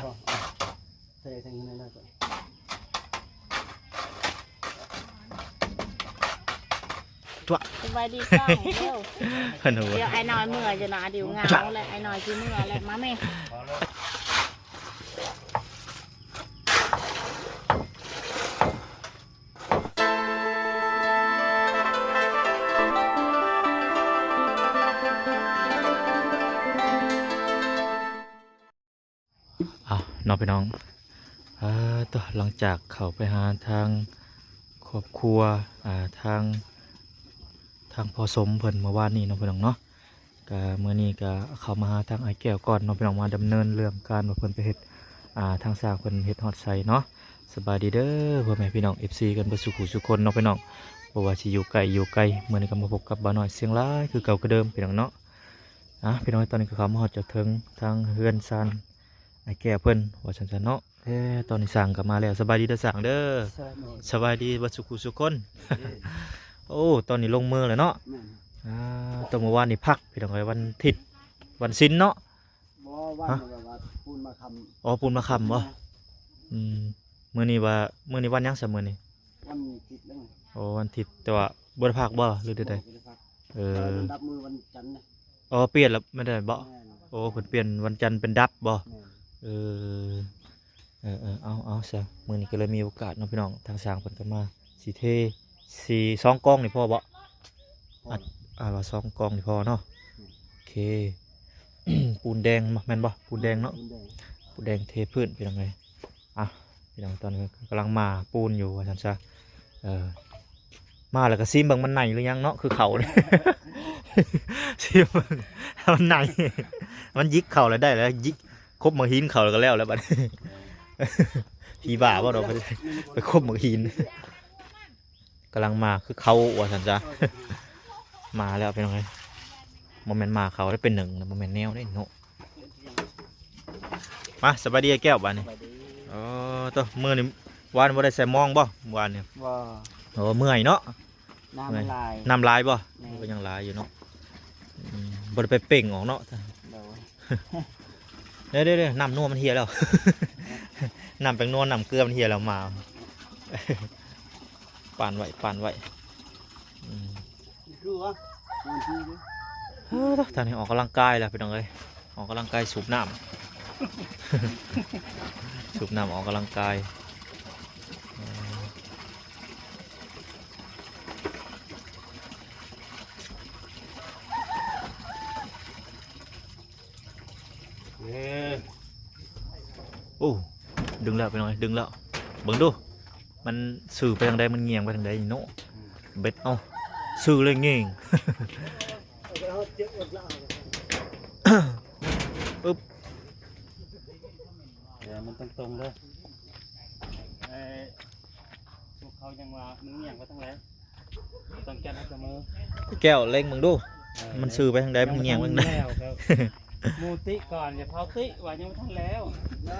ເທໃສ່ນັ້ນແລ້ວກໍ ສະບາຍດີກ້ອງເດີ. ເພິ່ນວ່າ ດຽວອ້າຍນ້ອຍເມືອຢູ່ນະ ດຽວເຫງົາແຫຼະ ອ້າຍນ້ອຍຊິເມືອແຫຼະ ມາແມ່. ອ່າ ເນາະພີ່ນ້ອງ ອ່າ ຕໍ່ ຫຼັງຈາກເຂົ້າໄປຫາທາງຄອບຄົວ ອ່າ ທາງ ທາງພໍ່ສົມເພິ່ນເມື່ອວານນີ້ເນາະພີ່ນ້ອງເນາະ ກະມື້ນີ້ກະເຂົ້າມາຫາທາງອ້າຍແກ້ວກ່ອນເນາະພີ່ນ້ອງ ມາດຳເນີນເລື່ອງການວ່າເພິ່ນໄປເຮັດ ອ່າ ທາງຊ່າງເພິ່ນເຮັດຮອດໃສເນາະ. ສະບາຍດີເດີພໍ່ແມ່ພີ່ນ້ອງ ເອັຟຊີ ກັນເບິດສູ່ຜູ້ສູ່ຄົນເນາະພີ່ນ້ອງ ບໍ່ວ່າຊິຢູ່ໃກ້ຢູ່ໄກ ມື້ນີ້ກໍມາພົບກັບບ່າວນ້ອຍຊຽງລາຍຄືເກົ່າຄືເດີມພີ່ນ້ອງເນາະ. ອ່າ ພີ່ນ້ອງ ຕອນນີ້ກໍເຂົ້າມາຮອດຈອດເຖິງທາງເຮືອນຊານອ້າຍແກ້ວເພິ່ນວ່າຊັ້ນຊະເນາະ. ເອີ ຕອນນີ້ຊ່າງກໍມາແລ້ວ ສະບາຍດີເດີຊ່າງເດີ. ສະບາຍດີ ສະບາຍດີເບິດສູ່ຜູ້ສູ່ຄົນ. ໂອ້ ຕອນນີ້ລົງມືແລ້ວເນາະ. ແມ່ນ ອ່າ ຕອນມື້ວານນີ້ພັກພີ່ນ້ອງເອີຍ ວັນທິດ ວັນສິນເນາະ. ບໍ່ ວັນ ຮະ? ແບບວ່າປູນມາຄ້ຳ. ອໍ ປູນມາຄ້ຳບໍ່? ແມ່ນ ອືມ ມື້ນີ້ວ່າ ມື້ນີ້ວັນຫຍັງຊະມື້ນີ້? ວັນທິດແລ້ວ. ອໍ ວັນທິດ ແຕ່ວ່າບໍ່ໄດ້ພັກບໍ່ ຫຼືໃດໆ? ບໍ່ໄດ້ພັກ. ເອີ ເອີ ດັບມື້ວັນຈັນນະ. ອໍ ປ່ຽນແລ້ວແມ່ນບໍ່? ແມ່ນ ໂອ້ ເພິ່ນປ່ຽນວັນຈັນເປັນດັບບໍ່? ແມ່ນ ເອີ ເອີໆ ເອົາ ເອົາຊະ ມື້ນີ້ກໍເລີຍມີໂອກາດເນາະພີ່ນ້ອງ ທາງຊ່າງເພິ່ນກໍມາ ຊິເທ ຊິ ສອງກອງນີ້ພໍບໍ່? ພໍ ອັດ ອ່າ ວ່າສອງກອງນີ້ພໍເນາະ. ອືມ ໂອເຄ ປູນແດງ ແມ່ນບໍ່? ປູນແດງເນາະ ແມ່ນ ປູນແດງ ປູນແດງເທພື້ນ ພີ່ນ້ອງເອີຍ. ອ່ະ ພີ່ນ້ອງ ຕອນນີ້ກຳລັງມາປູນຢູ່ວ່າຊັ້ນຊະ. ເອີ ມາແລ້ວກໍຊີມເບິ່ງມັນໃນຫຼືຍັງເນາະ ຄືເຂົ້ານີ້ ຊີມເບິ່ງມັນໃນ ມັນຢິກເຂົ້າແລ້ວໄດ້ແລ້ວ ຢິກ ຄົບໝາກຫີນເຂົ້າແລ້ວກໍແລ້ວແລ້ວບັດນີ້. ຜີບ້າບໍ່ເນາະ ໄປຄົບໝາກຫີນ. ກຳລັງມາຄືເຂົ້າວ່າຊັ້ນຊະ. ມາແລ້ວພີ່ນ້ອງເອີຍ ບໍ່ແມ່ນມາເຂົ້າໄດ້ເປັນໜຶ່ງນະ ບໍ່ແມ່ນແນວເດ້ເນາະ. ມາ ສະບາຍດີອ້າຍແກ້ວບາດນີ້. ສະບາຍດີ. ອໍ ໂຕ ມື້ນີ້ ວານບໍ່ໄດ້ໃສ່ມອງບໍ່ ວານນີ້? ບໍ່. ໂອ້ ເມື່ອຍເນາະ. ນ້ຳມັນຫຼາຍ. ນ້ຳຫຼາຍບໍ່? ແມ່ນ. ໂອ້ ກໍຍັງຫຼາຍຢູ່ເນາະ. ອືມ ບໍ່ໄດ້ໄປເປັ່ງອອກເນາະ. ໂດຍ. ເດ້ໆໆ ນ້ຳນົວມັນເຫ່ຍແລ້ວ ນ້ຳແປ້ງນົວ ນ້ຳເກືອມັນເຫ່ຍແລ້ວ ມາ ປານໄວ້ ປານໄວ້. ອືມ ເອີ ທາງນີ້ອອກກຳລັງກາຍແລ້ວພີ່ນ້ອງເອີຍ ອອກກຳລັງກາຍ ສູບນ້ຳ ສູບນ້ຳ ອອກກຳລັງກາຍ. ເອີ ເອີ ໂອ້ ດຶງແລ້ວ ພີ່ນ້ອງເອີຍ ດຶງແລ້ວ. ເບິ່ງດູ ມັນຊື່ໄປທາງໃດ ມັນງ່ຽງໄປທາງໃດນີ້ເນາະ. ອືມ ເບັດ ເອົ້າ ຊື່ເລີຍງ່ຽງ. ອຶບ ເອີ ມັນຕົງໆເດີ. ເອີ ພວກເຂົາຍັງວ່າມັນງ່ຽງໄປທາງໃດ ຕ້ອງແກ່ນໃຫ້ສະເໝີ. ແກ້ວເລັງເບິ່ງດູ ເອີ ມັນຊື່ໄປທາງໃດ ມັນງ່ຽງໄປທາງໃດ. ໝູຕິກ່ອນ ຢ່າເຜົາຕິ ວ່າຍັງບໍ່ທັນແລ້ວ. ໄດ້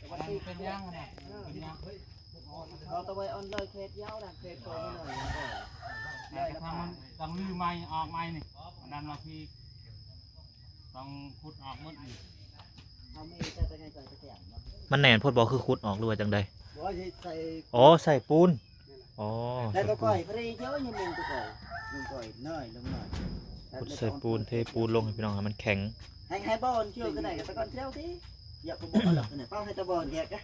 ກໍໄດ້ ເປັນຫຍັງນະ ເປັນຫຍັງ? ເອົາແຕ່ໄວ້ອັນເລີຍ ເຂດຍາວນະ ເຂດໂຕມັນໜ້ອຍ. ແຕ່ທາງມັນຕ້ອງຮື້ໃໝ່ ອອກໃໝ່ນີ້ ອັນນັ້ນວ່າທີ່ ຕ້ອງຂຸດອອກໝົດນີ້. ເຮົາມີແຕ່ໄປໄກໆ ໄປແກ້ມເນາະ. ມັນແໜ້ນໂພດບໍ່ ຄືຂຸດອອກ ຫຼືວ່າຈັ່ງໃດ? ບໍ່ ໃສ່ ອໍ ໃສ່ປູນ. ອໍ ແລ້ວກໍກ້ອຍເພຣເຢີຍັງເປັນຕົວກ້ອຍ ລົງກ້ອຍນ້ອຍ ລົງນ້ອຍ ຂຸດໃສ່ປູນ ເທປູນລົງໃຫ້ພີ່ນ້ອງ ໃຫ້ມັນແຂງ. ໃຫ້ ໃຫ້ບ່ອນເຈີກໍໄດ້ ກໍຕະກອນເຈີຕິ ຢາກກໍບໍ່ເອົາດອກ ເປົ່າໃຫ້ຕະບ່ອນແຍກ. ອື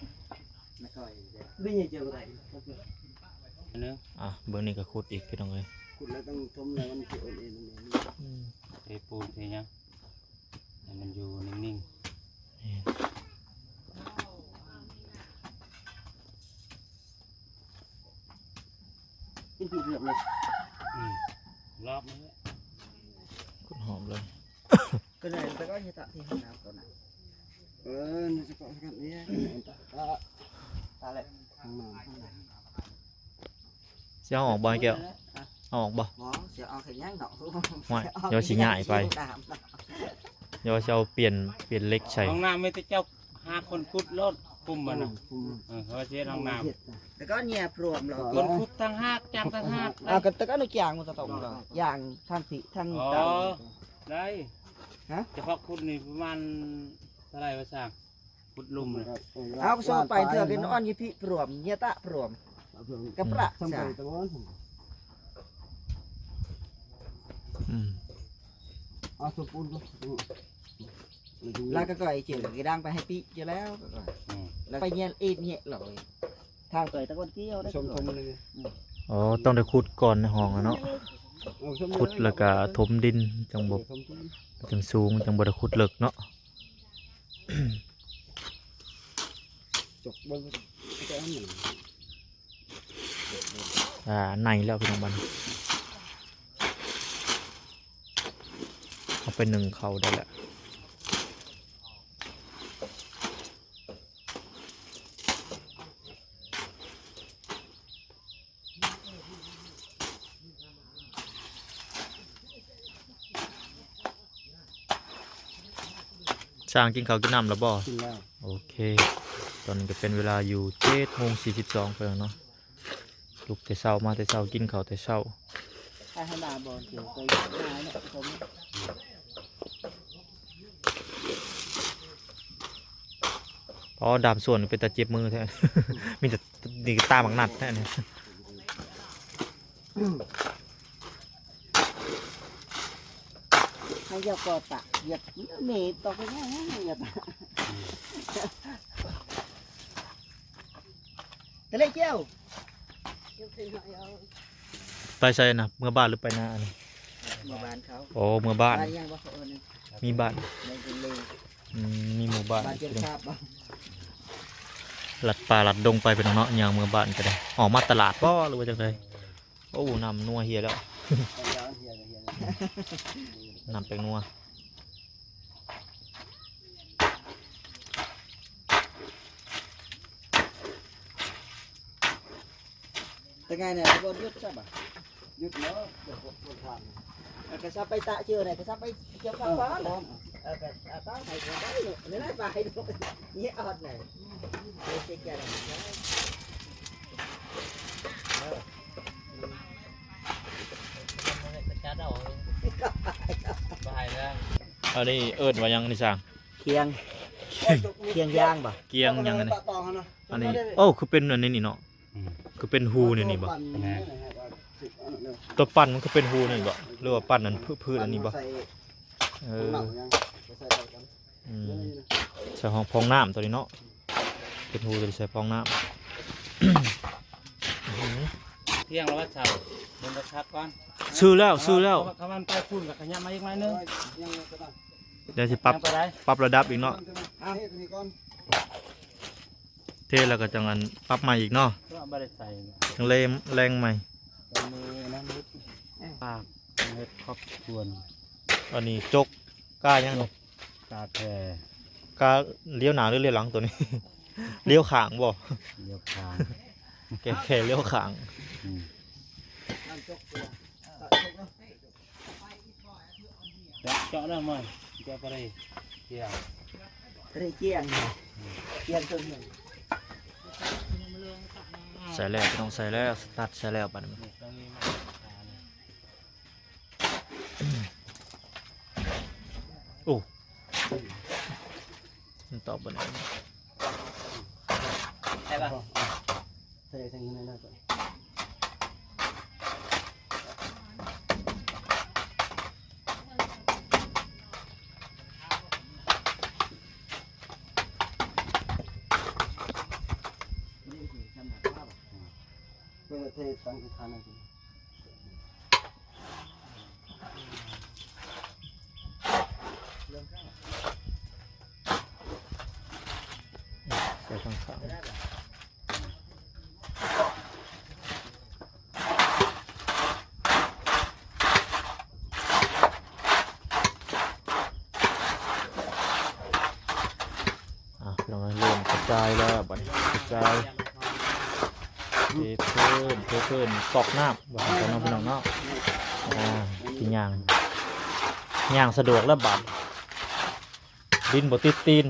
ມ ອ່ະ ເບິ່ງນີ້ກໍຂຸດອີກພີ່ນ້ອງເອີຍ ຂຸດແລ້ວຕ້ອງຖົມແລ້ວມັນຊິໂອນເອນ. ອືມ ເທປູນເທຫຍັງ ໃຫ້ມັນຢູ່ນິ່ງໆ. ແມ່ນ ກິນເຜືອກເລີຍ. ອືມ ລອບມັນແຫຼະ ຂຸດຫອມເລີຍ. ກໍໄດ້ ແຕ່ກໍເຮັດຕາມທີ່ເຮົານັບກ່ອນນະ. ເອີ ນີ້ສະເພາະກັນນີ້ ຕາ ຕາແຫຼະ ຫ້ອງນ້ຳ ຫ້ອງນ້ຳ. ຊິເອົາອອກບໍ່ແກ້ວ? ເອົາອອກບໍ່? ບໍ່ ຊິເອົາເຮັດຫຍັງເນາະ. ຫ້ວຍ ດຽວຊິຍ້າຍໄປ ດຽວຊິເອົາປ່ຽນ ປ່ຽນເຫຼັກໃສ່. ຫ້ອງນ້ຳມີແຕ່ເຈົ້າຫາຄົນຂຸດໂລດ ຄຸມມັນນະ. ເອີ ເຮົາຊິເຮັດຫ້ອງນ້ຳ ແລ້ວກໍເຫຍື້ອພຣວມເນາະ. ຄົນຂຸດຕ່າງຫາກ ຈ້າງຕ່າງຫາກ. ອ່າ ກໍແຕ່ກໍອະນຸຍາດມັນກໍຕ້ອງ ຢ່າງທາງທີ່ ທາງ ອໍ ຕາມ ໄດ້. ຮະ? ຈະເຄາະຂຸດນີ້ປະມານເທົ່າໃດວະຊ່າງ? ຂຸດຫຼຸມນີ້ ເອົາ ກໍສົ່ງໄປເທື່ອ ກໍນອນຢູ່ພີ້ພຣວມ ເຍຍຕະພຣວມ ກະປະ ຊ່າງ ອືມ ເອົາສົມປູນ ແລ້ວກໍກ່ອຍເຈີກະດັງໄປໃຫ້ປີເຈີແລ້ວ ອືມ ແລ້ວໄປແຍ່ເອດແຍ່ຫຼອຍ ທາງໄປຕະກອນກ່ຽວໄດ້ ຊົມ ຊົມ ອືມ ອໍ ຕ້ອງໄດ້ຂຸດກ່ອນໃນຫ້ອງນະເນາະ ເອີ ຊົມ ຂຸດແລ້ວກໍຖົມດິນ ຈັ່ງບໍ່ ເອີ ຖົມດິນ ມັນຈັ່ງສູງ ມັນຈັ່ງບໍ່ໄດ້ຂຸດເລິກເນາະ ຈົກເບິ່ງ ອ່າ ໃນແລ້ວພີ່ນ້ອງ ບັດນີ້ ເອົາໄປໜຶ້ງເຂົ້າໄດ້ແລ້ວ. ຊ່າງກິນເຂົ້າກິນນ້ຳແລ້ວບໍ່? ກິນແລ້ວ. ໂອເຄ ຕອນນີ້ກໍເປັນເວລາຢູ່ເຈັດໂມງສີ່ສິບສອງ ເພິ່ນເນາະ ລຸກແຕ່ເຊົ້າ ມາແຕ່ເຊົ້າ ກິນເຂົ້າແຕ່ເຊົ້າ. ໄປຫາໜ້າບໍ່? ເດີນໄປຫາເນາະ ຜົມ ອໍ ດາມສວນເປັນຕາເຈັບມືແທ້ ມີແຕ່ ນີ້ກໍຕາບັກນັດແທ້ນີ້. ໃຫ້ຢາກກໍຕະ ຢາກເມຕອກໄປແນ່ ຢາກຕະ ຕະເລກຽວ ໄປໃສນະ? ເມືອບ້ານຫຼືໄປນາອັນນີ້? ເມືອບ້ານເຂົາ. ໂອ້ ເມືອບ້ານ. ບ້ານຫຍັງວະເຂົາເອີ້ນ? ມີບ້ານ ໃນເມືອງເລ. ອືມ ມີໝູ່ບ້ານ ບ້ານເຈັບຊາບບໍ່? ລັດປ່າລັດດົງໄປພີ່ນ້ອງເນາະ ຍ່າງເມືອບ້ານກໍໄດ້. ອອກມາຕະຫຼາດບໍ່ ຫຼືວ່າຈັ່ງໃດ? ໂອ້ ນ້ຳນົວເຮຍແລ້ວ ນ້ຳແປ້ງນົວ. ເປັນໄງແນ່ ບໍ່ຢຸດຊະບະ? ຢຸດແລ້ວ ເຈົ້າຂອງຄົນທາງ ເອີ ກະຊະໄປຕະເຈີນະ ກະຊະໄປກ່ຽວຂ້າວກ່ອນ ເອີ ກະຕະໄປໄປເນາະ ໄດ້ໄປເນາະ ເຍອອດນະ ເອີ ເຊັກແກນ ເອີ ໄປແລ້ວ ອັນນີ້ເອີ້ນວ່າຫຍັງນີ້ຊ່າງ? ຄຽງ ຄຽງ ຄຽງຢາງບໍ່? ຄຽງຫຍັງອັນນີ້? ອັນນີ້ ໂອ້ ຄືເປັນອັນນີ້ນີ້ເນາະ ອືມ ຄືເປັນຮູແນວນີ້ບໍ່? ແມ່ນ ຕົວປັ່ນມັນຄືເປັນຮູນີ້ບໍ່ ຫຼືວ່າປັ່ນອັນພືດອັນນີ້ບໍ່? ເອີ ອືມ ໃສ່ຫ້ອງພອງນ້ຳຕົວນີ້ເນາະ ເປັນຮູຕົວນີ້ໃສ່ພອງນ້ຳ. ທ່ຽງແລ້ວວ່າເຊົາ ເບິ່ງຄັກໆກ່ອນ. ຊື້ແລ້ວ ຊື້ແລ້ວ ຖ້າມັນໄປພຸ້ນກໍຂະຫຍັບມາອີກໜ້ອຍໜຶ່ງ ດຽວຊິປັບ ປັບລະດັບອີກເນາະ. ເທແລ້ວກໍຈັ່ງອັນປັບໃໝ່ອີກເນາະ ບໍ່ໄດ້ໃສ່ ຈັ່ງແລງ ແລງໃໝ່. ອັນນີ້ນັ້ນເຮັດ ອ່າ ເຮັດຄອບຄວນ ອັນນີ້ຈົກກາຫຍັງນີ້? ກາແພ ກາລ້ຽວໜ້າຫຼືລ້ຽວຫຼັງຕົວນີ້? ລ້ຽວຂ້າງບໍ່? ລ້ຽວຂ້າງ ແກແຄ່ລ້ຽວຂ້າງ. ອືມ ເຈາະ ເຈາະແລ້ວມາ ຈະໄປໄດ້ ເຈຍງ ໄດ້ຈຽງ ຈຽງເຖິງ ໃສ່ແລ້ວ ພີ່ນ້ອງ ໃສ່ແລ້ວ ສະຕາດໃສ່ແລ້ວ ບັດນີ້ ໂອ້ ມັນຕອບບໍ່ໄດ້ ໄດ້ປະ? ໃສ່ ໃສ່ຢູ່ໃນນັ້ນກ່ອນ ເທ ຕັ້ງທີ່ຄານນັ້ນ ໃສ່ຂ້າງໆ ອ່ະ ພີ່ນ້ອງເອີຍ ເລີ່ມກະຈາຍແລ້ວ ບັດນີ້ກະຈາຍ ເທພື້ນ ເທພື້ນ ຕອກນ້ຳ ວ່າຊັ້ນເນາະ ພີ່ນ້ອງເນາະ. ອ່າ ຊິຍ່າງ ຍ່າງສະດວກແລ້ວບາດ ດິນບໍ່ຕິດຕີນ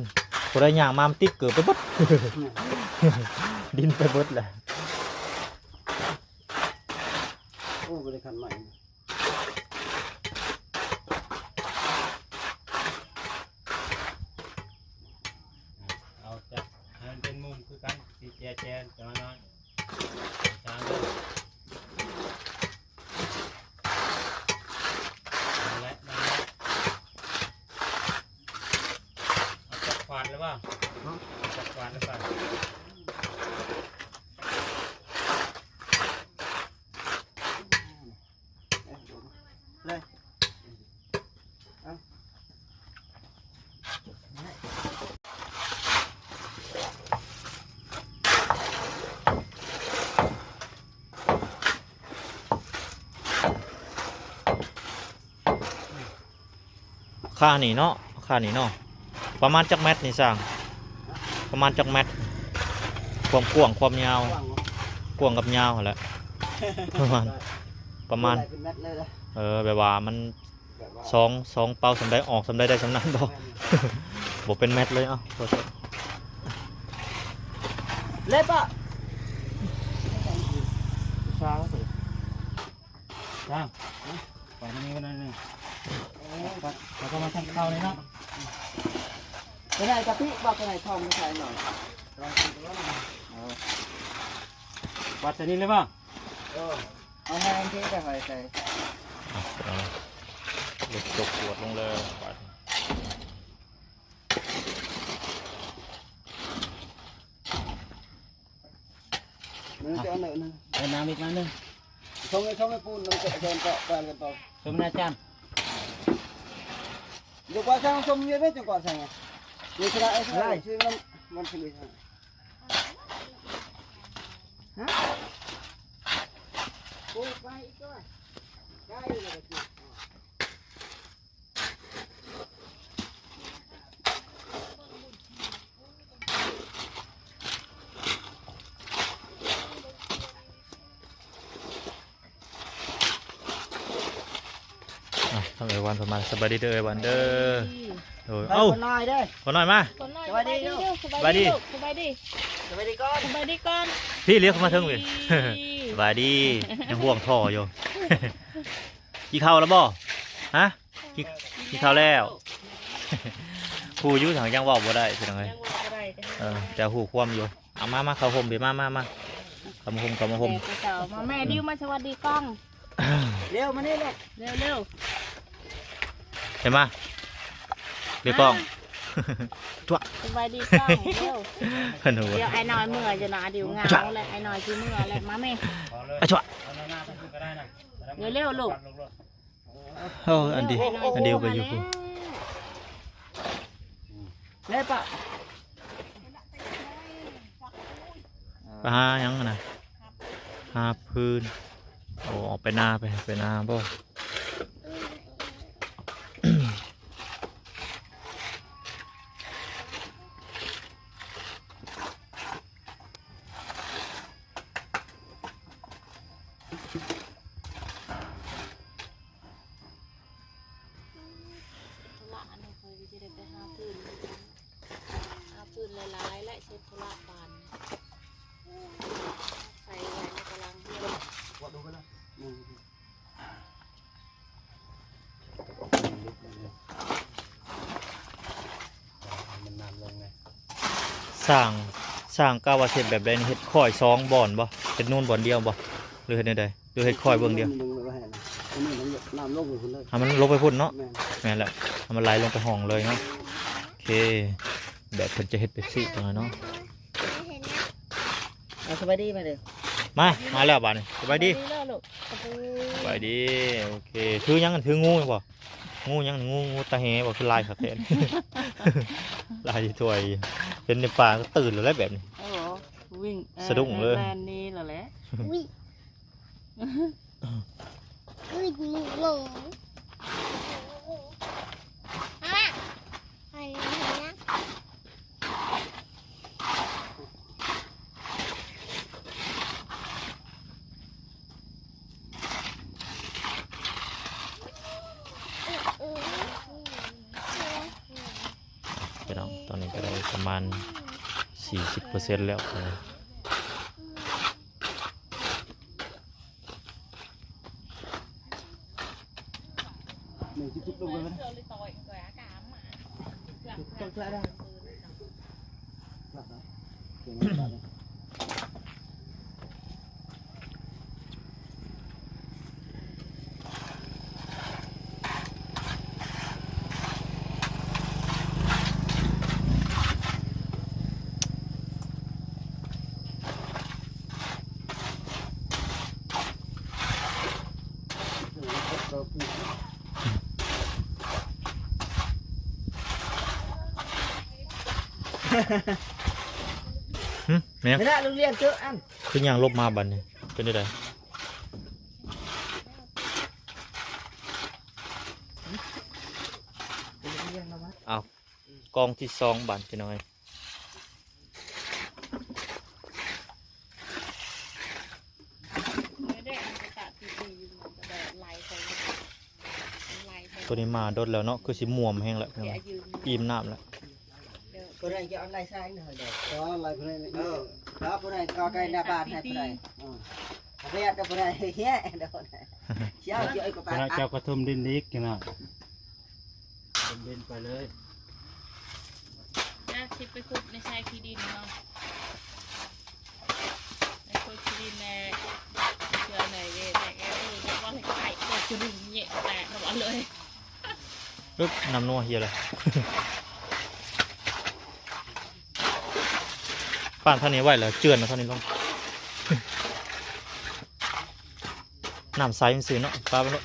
ຜູ້ໃດຍ່າງມາມັນຕິດເກີບໄປເບິດ ດິນໄປເບິດແຫຼະ. ໂອ້ ບໍ່ໄດ້ຂັນໃໝ່. ຄ່ານີ້ເນາະ ຄ່ານີ້ເນາະ ປະມານຈັກແມັດນີ້ຊ່າງ? ປະມານຈັກແມັດ? ຄວາມກວ້າງຄວາມຍາວ? ກວ້າງກັບຍາວຫັ້ນແຫຼະ ປະມານ ປະມານ ເປັນແມັດເລີຍນະ. ເອີ ແບບວ່າມັນ ແບບວ່າ ສອງ ສອງເປົາສ່ຳໃດອອກສ່ຳໃດໄດ້ສ່ຳນັ້ນບໍ່? ແມ່ນ ບໍ່ເປັນແມັດເລີຍ. ເອົ້າ ຂໍໂທດ ເລັບອະ ຊ້າງ ຊ້າງ ໄປທາງນີ້ກັນໜ້ອຍໜຶ່ງ ເອີ ໄປ ໄປເຂົ້າມາທາງເຂົ້ານີ້ເນາະ. ໄປໄດ້ກະປິບໍ່? ໄປໄດ້ທອງໄປໃສ່ໜ້ອຍ ເອົາ ວັດໃສ່ນີ້ເລີຍບໍ່? ເອີ ເອົາແຮງທີ່ຈະຫາຍໃຈ ເອົາ ເອົາ ເຫຼັກຕົກຂວດລົງເລີຍບາດນີ້. ມັນຈະອັນນັ້ນນະ ເອົານ້ຳອີກໜ້ອຍໜຶ່ງ ຊົງໃຫ້ ຊົງໃຫ້ປູນ ມັນຈະເດີນເກາະກັນຕໍ່ ຊົງນາຈານ ຢູ່ກວ່າຊ່າງຊົງຢູ່ເດ້ ຈະກວ່າຊ່າງ ນີ້ຊະລະ ເອີ ຊະລະ ຊື່ມັນ ມັນຊິມີ ຮະ ປູໄປອີກຕົວ ໄດ້ແລ້ວກໍ ອ່ະ ທາງເອື້ອຍວັນເພິ່ນມາ ສະບາຍດີເດີ້ເອື້ອຍວັນເດີ້. ໂດຍ ເອົ້າ ຄົນນ້ອຍເດີ້ ຄົນນ້ອຍມາ ຄົນນ້ອຍ ສະບາຍດີລູກ ສະບາຍດີ ສະບາຍດີລູກ ສະບາຍດີ ສະບາຍດີກ່ອນ ສະບາຍດີກ່ອນ ພີ່ລຽກເຂົ້າມາເທິງພີ່ ສະບາຍດີ ຍັງຫ່ວງທໍ່ຢູ່ ກິນເຂົ້າແລ້ວບໍ່? ຮະ ກິນ ກິນເຂົ້າແລ້ວ ຮູ້ຢູ່ ຫາກຍັງເວົ້າບໍ່ໄດ້ ພີ່ນ້ອງເອີຍ ຍັງເວົ້າບໍ່ໄດ້ ເອີ ແຕ່ຮູ້ຄວາມຢູ່. ເອົາ ມາ ມາ ເຂົ້າຮົ່ມພີ່ ມາ ມາ ມາ ເຂົ້າມາຮົ່ມ ເຂົ້າມາຮົ່ມ ແມ່ ເຈົ້າ ມາ ແມ່ດິວ ມາສະຫວັດດີກ້ອງ ເລັວ ມານີ້ແຫຼະ ເລັວໆ ເຫັນມາ ເລັວກ້ອງ ມາ ຈົວະ ສະຫວັດດີກ້ອງ ເລັວ ເພິ່ນຮູ້ ດຽວອ້າຍນ້ອຍເມືອຢູ່ນະ ອາດິວເຫງົາແຫຼະ ອ້າຍນ້ອຍຊິເມືອແຫຼະ ມາແມ່ ອາ ຈົວະ ເລັວໆ ລູກ. ໂອ້ ອັນດີ ອັນດີໄປຢູ່ພຸ້ນ ແລ້ວປະ ໄປຫາຫຍັງຫັ້ນນະ? ຫາຟືນ ໂອ້ ອອກໄປນາ ໄປ ໄປນາບໍ່? ທຸລະອັນນີ້ຂ້ອຍກໍຊິໄດ້ໄປຫາຟືນຄືກັນ ຫາຟືນຫຼາຍໆ ແລະ ເຮັດທຸລະບາດນີ້ ໃສ່ໄວ້ໃນຕາລາງເຮືອນ. ສ້າງ ສ້າງກະວ່າຊິເຮັດແບບໃດນີ້ ເຮັດຄ້ອຍສອງບ່ອນບໍ່? ເຮັດນູນບ່ອນດຽວບໍ່ ຫຼືເຮັດແນວໃດ? ຫຼືເຮັດຄ້ອຍເບື້ອງດຽວ? ໃຫ້ມັນລົງໄປພຸ້ນເນາະ. ແມ່ນແຫຼະ ໃຫ້ມັນໄຫຼລົງໄປຮ່ອງເລີຍເນາະ. ໂອເຄ ແບບເພິ່ນຈະເຮັດແບບຊີ້ເນາະ. ເອົາ ສະບາຍດີມາເດີ ມາ ມາແລ້ວບາດນີ້ ສະບາຍດີ ສະບາຍດີເດີລູກ ສະບາຍດີ ສະບາຍດີ. ໂອເຄ ຖືຫຍັງ? ຖືງູບໍ່? ງູຫຍັງ? ງູ ງູຕາແຫບໍ່? ຄືລາຍຄັກແທ້ ລາຍຖ້ວຍ ເຫັນໃນປ່າກໍຕື່ນແລ້ວແຫຼະແບບນີ້. ໂອ້ ວິ່ງ ສະດຸ້ງເລີຍ ແລ່ນໜີແລ້ວແຫຼະ. ພີ່ນ້ອງ ຕອນນີ້ກໍໄດ້ປະມານສີ່ສິບເປີເຊັນແລ້ວ. ຫຶ ແມ່ນຫຍັງ? ເວລາໂຮງຮຽນເຈີອັນ ຄືຍ່າງຫຼົບມາບັດນີ້ ເປັນຈັ່ງໃດ? ເປັນ ກອງທີສອງບາດພີ່ນ້ອງເອີຍ. ໂຕນີ້ມາດົນແລ້ວເນາະ ຄືຊິມ່ວມແຮງແລ້ວພີ່ນ້ອງ ອີ່ມນ້ຳແລ້ວ. ເອີ ເອົາໄປໃຫ້ຜູ້ໃດ ເອົາໄປໃຫ້ຜູ້ໃດ ເອົາໄປໃຫ້ຜູ້ໃດ ເຈົ້າກໍຖົມດິນອີກພີ່ນ້ອງ. ເປັນເປັນໄປເລີຍ ອາ ຊິໄປຂຸດໃນຊາຍຂີ້ດິນເນາະ ໄປຂຸດຂີ້ດິນແດ່ ເທື່ອໃດເດ້ ແຕ່ເອີ ບໍ່ໄດ້ໄປ ໂອ້ຍ ຈະດຶງແຍະແຕກລະວ່າເລີຍ. ອຶບ ນ້ຳນົວເຮຍແລ້ວ ປານເທົ່ານີ້ໄວ້ແລ້ວ ເຈື່ອນເທົ່ານີ້ລົງ ນ້ຳໃສມັນຊື່ເນາະ ປາໄປໂລດ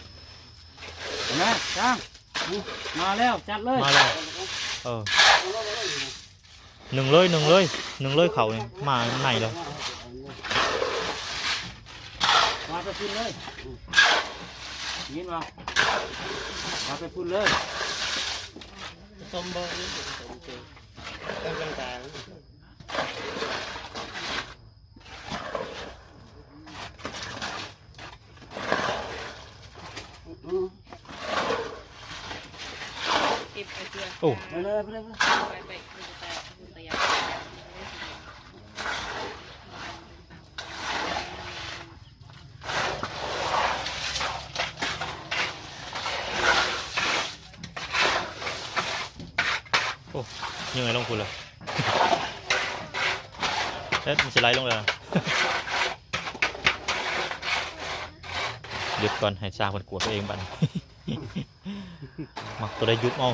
ມາຈ້າງ ມາແລ້ວ ຈັດເລີຍ ມາແລ້ວ ເອີ ໜຶ້ງເລີຍ ໜຶ້ງເລີຍ ໜຶ້ງເລີຍເຂົ້ານີ້ ມາໃນແລ້ວ ວາງໄປພຸ້ນເລີຍ ຍິນບໍ່ ວາງໄປພຸ້ນເລີຍ ສົມບໍ່ ສົມເຈ ເອີ ກາງໆ. ເກັບໄປເທື່ອ ໂອ້ ໄປເລີຍ ໄປເລີຍ ໄປ ໄປ ໄປ ໂອ້ ຍັງໄງລົງພຸ້ນລະ ເອີ ມັນຊິໄຫຼລົງແລ້ວ ຢຸດກ່ອນ ໃຫ້ຊ່າງເພິ່ນກວດເອົາເອງບາດນີ້ ມັກໂຕໃດຢຸບເອົາ.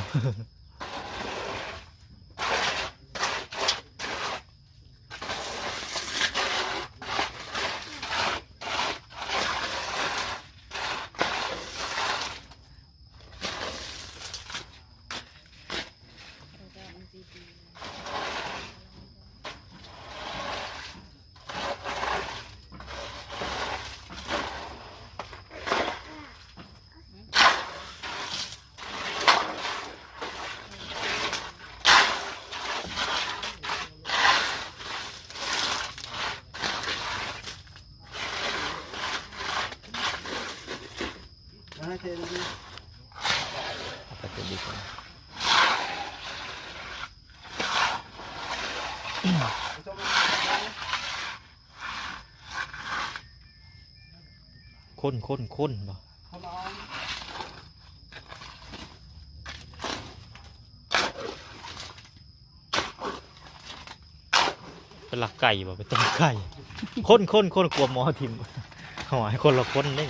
ຄົນ ຄົນ ຄົນ ບໍ່ ໄປລັກໄກ່ບໍ່ ໄປຕົ້ມໄກ່ ຄົນ ຄົນ ຄົນ ກວມໝໍຖິ້ມ ເອົາໃຫ້ຄົນລະຄົນເດ້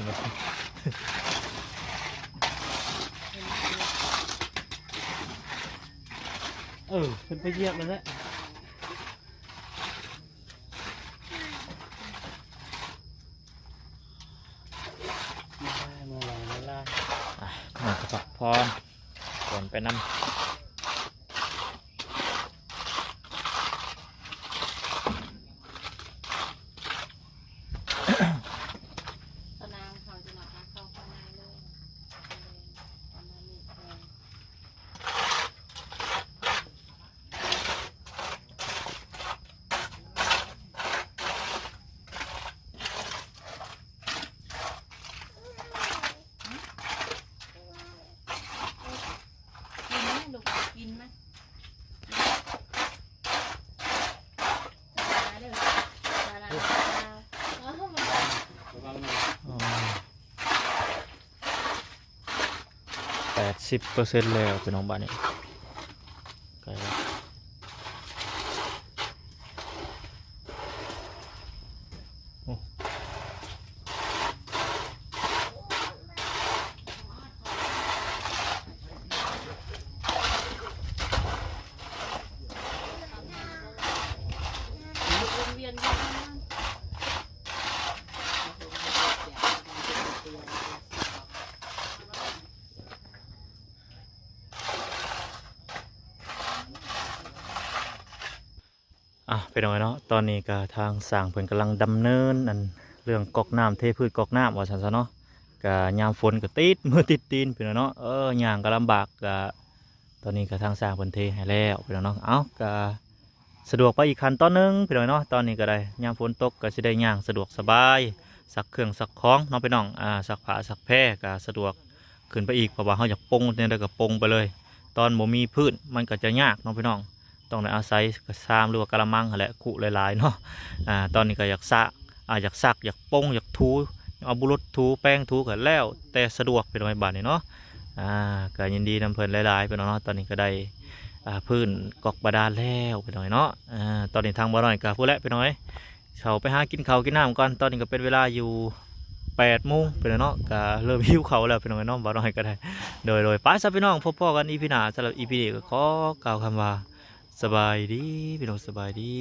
ເອີ ເພິ່ນໄປຢຽບແລ້ວແຫຼະ. ເມື່ອຍແລ້ວ ເມື່ອຍແລ້ວ ອ່ະ ນອນກະພັກຜ່ອນກ່ອນໄປນຳ. ກິນໄໝລູກ ກິນໄໝ? ແປດສິບເປີເຊັນແລ້ວພີ່ນ້ອງ ບາດນີ້ໃກ້ແລ້ວ. ໂອ້ ອ່ະ ພີ່ນ້ອງເອີຍເນາະ ຕອນນີ້ກະທາງຊ່າງເພິ່ນກຳລັງດຳເນີນອັນເລື່ອງກອກນ້ຳ ເທພື້ນກອກນ້ຳວ່າຊັ້ນຊະເນາະ ກະຍາມຝົນກະຕິດມືຕິດຕີນພີ່ນ້ອງເນາະ ເອີ ຍ່າງກະລຳບາກ ກະ ຕອນນີ້ກໍທາງຊ່າງເພິ່ນເທໃຫ້ແລ້ວພີ່ນ້ອງເນາະ. ເອົ້າ ກໍສະດວກໄປອີກຂັ້ນຕອນໜຶ່ງພີ່ນ້ອງເນາະ. ຕອນນີ້ກໍໄດ້ ຍາມຝົນຕົກກໍຊິໄດ້ຍ່າງສະດວກສະບາຍ ຊັກເຄື່ອງຊັກຂອງເນາະພີ່ນ້ອງ. ອາ ຊັກຜ້າຊັກແພກໍສະດວກຂຶ້ນໄປອີກ ເພາະວ່າເຮົາຢາກປົງແນວໃດກໍປົງໄປເລີຍ. ຕອນບໍ່ມີພື້ນມັນກໍຈະຍາກເນາະພີ່ນ້ອງ ຕ້ອງໄດ້ອາໄສຊາມ ຫຼືວ່າກະລະມັງຫັ້ນແຫຼະ ຄຸຫຼາຍໆເນາະ. ອາ ຕອນນີ້ກໍຢາກຊະ ອາ ຢາກຊັກ ຢາກປົງ ຢາກຖູ ເອົາບຸລຸດຖູ ແປງຖູ ກໍແລ້ວແຕ່ສະດວກພີ່ນ້ອງເອີຍ ບາດນີ້ເນາະ. ອາ ກໍຍິນດີນຳເພິ່ນຫຼາຍໆພີ່ນ້ອງເນາະ. ຕອນນີ້ກໍໄດ້ ອາ ພື້ນກອກບາດານແລ້ວພີ່ນ້ອງເອີຍເນາະ. ອາ ຕອນນີ້ທາງບ່າວນ້ອຍກໍພຸ້ນແຫຼະພີ່ນ້ອງເອີຍ ເຂົ້າໄປຫາກິນເຂົ້າກິນນ້ຳກ່ອນ. ຕອນນີ້ກໍເປັນເວລາຢູ່ແປດໂມງພີ່ນ້ອງເນາະ ກໍເລີ່ມຫິວເຂົ້າແລ້ວພີ່ນ້ອງເອີຍເນາະ ບ່າວນ້ອຍກໍໄດ້. ໂດຍ ໂດຍ ໄປຊະພີ່ນ້ອງ ພົບພໍ້ກັນອີພີໜ້າ. ສຳລັບອີພີນີ້ກໍຂໍກ່າວຄຳວ່າ ສະບາຍດີພີ່ນ້ອງ ສະບາຍດີ.